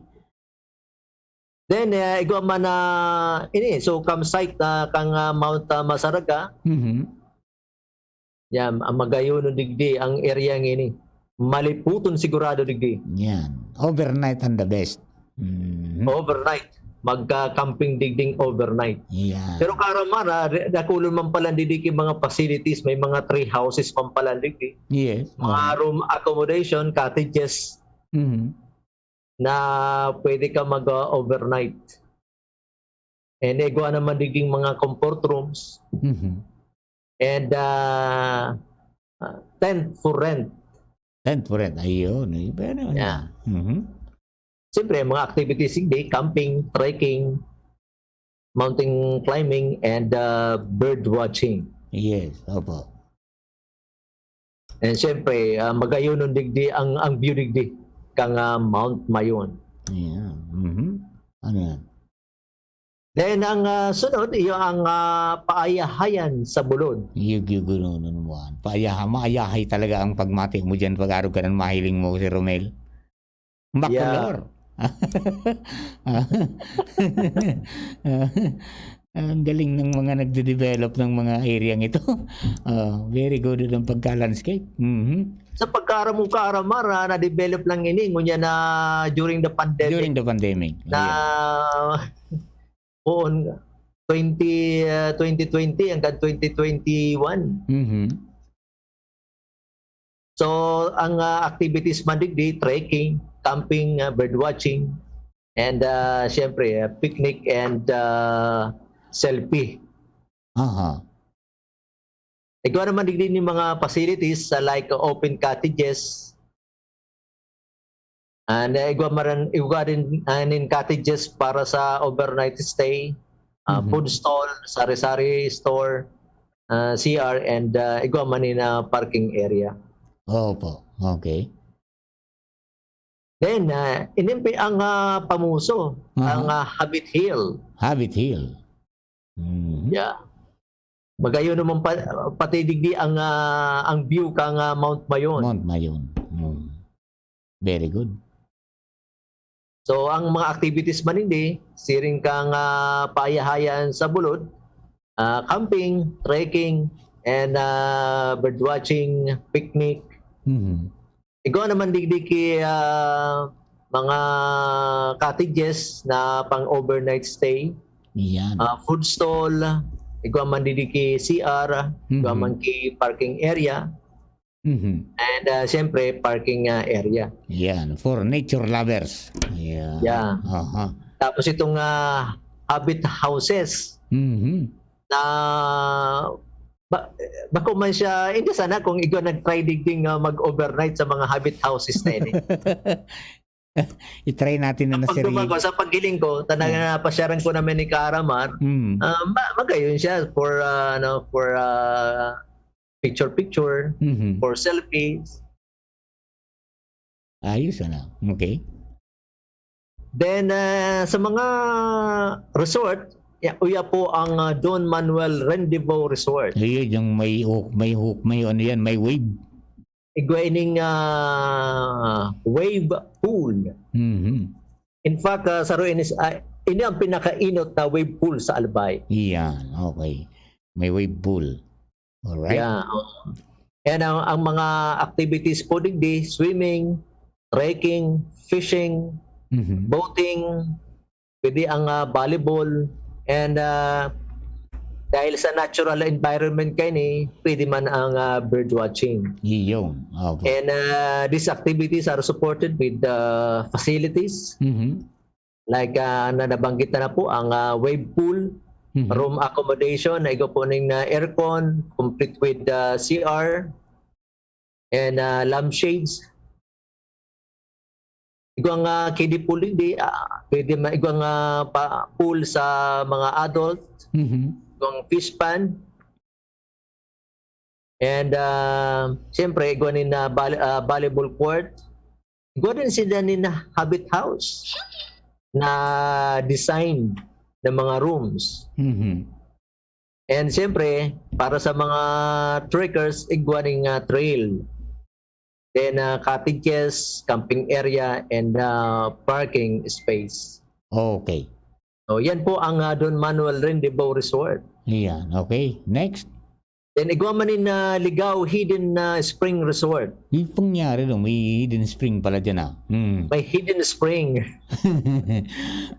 Then, eh, igwa man na, ini, so, campsite, ah, kang, ah, Mount, ah, Masaraga. Mhm. Yan, ang magayon digdi, ang area ngini. Maliputon sigurado digdi. Yan. Overnight ang the best. Mhm. Overnight. magka-camping digding overnight. Yan. Pero karamara, re- dakulon man pala digdi ki mga facilities, may mga tree houses man pala digdi. Yes. Mga Oh. room accommodation, cottages Mhm. na pwede ka mag-overnight. And igwa naman digding mga comfort rooms Mhm. and uh, uh, tent for rent. Tent for rent. Ayun. Ayun. Pero, Yeah. Mhm. Siyempre, mga activities digdi, camping, trekking, mountain climbing, and uh, bird watching. Yes. Opo. And siyempre, uh, magayonon digdi ang ang view digdi kang uh, Mount Mayon. Ayan. Mhm. Ano yan? Then ang uh, sunod, iyo ang uh, paayahayan sa bulod. Yug-yugunonon mo. Paayaha, maayahay talaga ang pagmati mo dyan pag-arog ka ng mahiling mo, si Romel. Bacolor. Ang galing ng mga nagde-develop ng mga area ito. Ah, very good ang pagka-landscape. Mhm. Sa pagkaaram mo, Karamar, ah, na-develop lang ini, ngunyan na during the pandemic. During the pandemic. Na Yeah. Poon, twenty, ah, twenty twenty hanggang twenty twenty-one. Mhm. So, ang ah, activities man digdi, trekking, camping, ah, bird watching, and ah, siyempre, ah, picnic and ah, selfie. Aha. Igwa naman digdi ni mga facilities sa like open cottages. And uh, igwa maran igwa din uh, nin cottages para sa overnight stay, uh, Mhm. food stall, sari-sari store, uh, C R, and uh, igwa man nin uh, parking area. Opo. Okay. Then, uh, inimpi ang uh, pamuso, Aha. ang uh, Habit Hill. Habit Hill. Mhm. Yeah. Magayon naman pa, pati digdi ang ah, ang view kang ah, Mount Mayon. Mount Mayon. Mm. Very good. So ang mga activities man hindi, siring kang ah, paayahayan sa bulod, ah, camping, trekking, and ah, bird watching, picnic. Mhm. Igwa naman digdi ki ah, mga cottages na pang overnight stay. Yan. Ah, food stall, igwa man digdi ki C R, igwa Mhm. man ki parking area, Mhm. and ah, siyempre parking ah, area. Yan. For nature lovers. Yeah. Yeah. Aha. Tapos itong ah, habit houses Mhm. na ba, bako man siya, hindi sana kung igwa nag-try digding ah, mag-overnight sa mga habit houses na ini. I-try natin na Pag nasirili. dumago, sa paggiling ko, talaga na pasyaran ko naman ni Karamar, Mm. ah, ma- magayon siya for ah, ano, for ah, picture-picture, Mhm. for selfies. Ayos, ano? Okay. Then ah, sa mga resort, ya- uya po ang ah, Don Manuel Rendezvous Resort. Ayun, yung may hook, may hook, may ano yan, may wave. Igwa ining ah, wave pool. Mhm. In fact, ah, saro ini, ah, ini ang pinakainot na wave pool sa Albay. Yan, okay. May wave pool. Alright. Yeah. Oo. And ang, ang mga activities po digdi, swimming, trekking, fishing, Mhm. boating, pwede ang ah, volleyball, and ah, dahil sa natural environment kaini, pwede man ang ah, bird watching. Yun. Opo. And ah, these activities are supported with ah, facilities Mhm. like ah, na nabanggit na, na po ang ah, wave pool, Mhm. room accommodation na igwa po ning ah, aircon, complete with ah, C R and ah, lampshades. Igwang ah, kiddie pool digdi, ah, pwede ma igwang ah, pa, pool sa mga adult, Mhm. igwang fish pond. And ah, siyempre, igwa nin ah, volley- ah, volleyball court. Igwa din sila nin habit house na design ng mga rooms. Mhm. And siyempre, para sa mga trekkers, igwa ning ah, trail. Then ah, cottages, camping area, and ah, parking space. Okay. So, yan po ang ah, Don Manuel Rendezvous Resort. Yan. Okay. Next. Then igwa man nin, ah, Ligao Hidden, ah, Spring Resort. Yung pangyari, no? May hidden spring pala dyan, ah. Hmm. May hidden spring.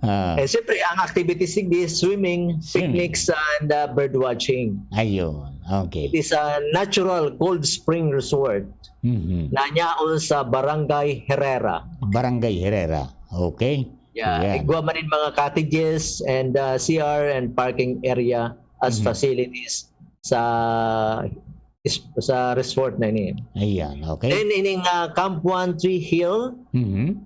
Ah. Eh, siyempre, ang activities digdi, swimming, Swimming. picnics, and, ah, bird watching. Ayun. Okay. It is a natural cold spring resort Mhm. na yaon sa Barangay Herrera. Barangay Herrera. Okay. Yeah, Ayan. igwa man nin mga cottages and, ah, C R and parking area as Mhm. facilities sa is-, sa resort na ini. Ayan, okay. Then, ining, ah, Camp One Tree Hill, Mhm.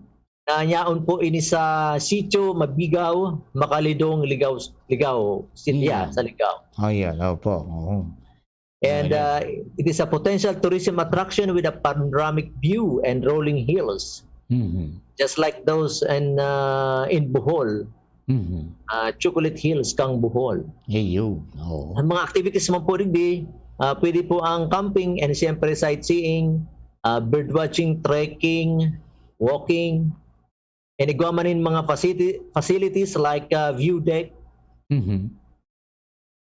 na yaon po ini sa Sitio Mabigaw, Makalidong, Ligao, Ligao, City, Yeah. sa Ligao. Ayan, opo. Oo. And, Ayan. ah, it is a potential tourism attraction with a panoramic view and rolling hills. Mhm. Just like those in, ah, in Bohol. Mhm. Ah, Chocolate Hills kang Bohol. Ayun, oo. Ang mga activities man po digdi, ah, pwede po ang camping and siyempre sightseeing, ah, bird watching, trekking, walking, and igwa man nin mga facility-, facilities like, ah, view deck, Mhm.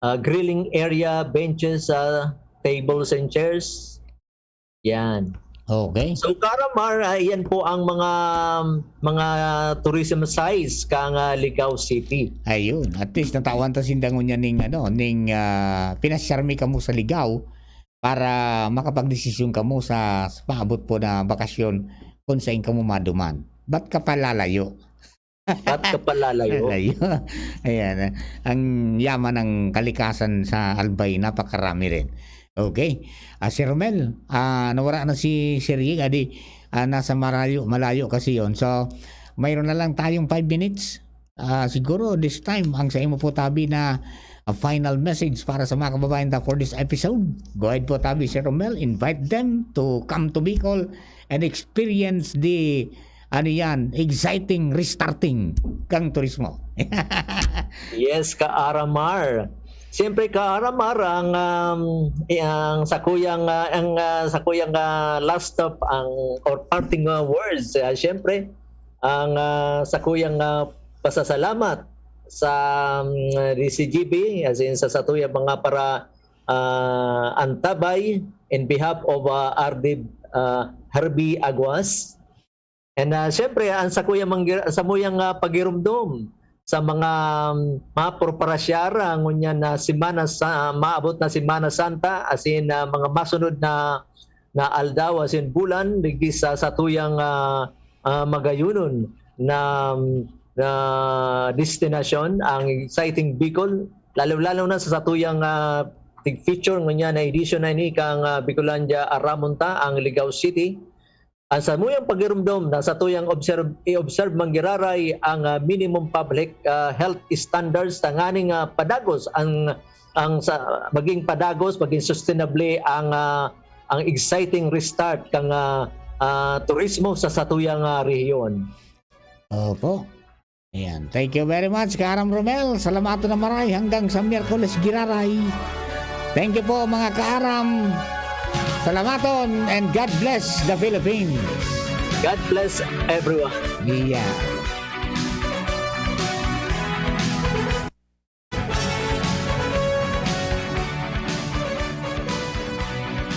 ah, grilling area, benches, ah, tables and chairs. Yan. Okay. So, Karamar, ah, yan po ang mga, mga tourism sites kang, ah, Ligao City. Ayun, at least natawan ta sinda ngunyan ning, ano, ning, ah, pinasyar mi kamo sa Ligao para makapagdesisyon kamo sa, sa paabot po na bakasyon kung saan kamo maduman. Ba't ka palalayo? Ba't ka palalayo? Layo. Ayan, ah. Ang yaman ng kalikasan sa Albay, napakarami rin. Okay. Ah, Sir Romel, ah, nawara na si Sir Ying, adi, ah, nasa marayo, malayo kasi yon. So, mayroon na lang tayong five minutes. Ah, siguro this time, ang sa imo po tabi na, ah, final message para sa mga kababayan ta for this episode. Go ahead po tabi, Sir Romel. Invite them to come to Bicol and experience the, ano yan, exciting restarting kang turismo. Yes, Ka-Aramar. Siyempre, Ka-Aramar, ang, um, eh, ang sakuyang, ah, ang, ah, sakuyang, ah, last stop, ang, or parting, ah, words, ah, siyempre, ang, ah, sakuyang, ah, pasasalamat sa, um, D C G B, as in sa satuyang mga para, ah, antabay in behalf of, ah, R D, ah, Herbie Aguas. And, ah, siyempre, ang sakuyang manggi-, samuyang, ah, pagirumdom sa mga, um, maproparasya, ah, ngunyan na semana sa, maabot na Semana Santa, as in, ah, mga masunod na, na aldaw, as in bulan, digdi sa satuyang, ah, ah, magayunon na, na destinasyon, ang Exciting Bicol, lalo-lalo na sa satuyang, ah, tig-feature ngunyan na edisyon na ini kang, ah, Bicolandia Aramon Ta, ang Ligao City. Ang samuyang pagirumdom na satuyang observe, i-observe man giraray ang, ah, minimum public, ah, health standards tanganing, ah, padagos ang, ang sa, maging padagos, maging sustainable ang, ah, ang exciting restart kang, ah, ah, turismo sa satuyang, ah, rehiyon. Opo. Ayan. Thank you very much, Kaaram Romel. Salamaton na maray. Hanggang sa Miyerkules giraray. Thank you po, mga Kaaram. Salamaton and God bless the Philippines. God bless everyone. Yeah.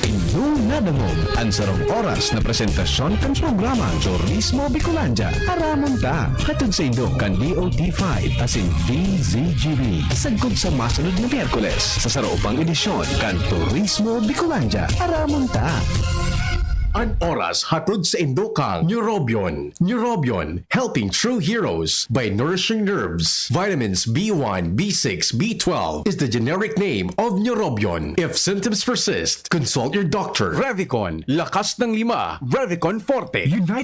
Inyong nadangog an sarong oras na presentasyon kan programa Turismo Bicolandia. Aramon ta, hatod saindo kan D O T five asin D Z G B. Sagkod sa masunod na Miyerkules, sa saro pang edisyon kan Turismo Bicolandia. Aramon ta. An oras hatod saindo kan Neurobion. Neurobion, helping true heroes by nourishing nerves. Vitamins B one, B six, B twelve is the generic name of Neurobion. If symptoms persist, consult your doctor. Revicon, lakas ng lima. Revicon Forte. United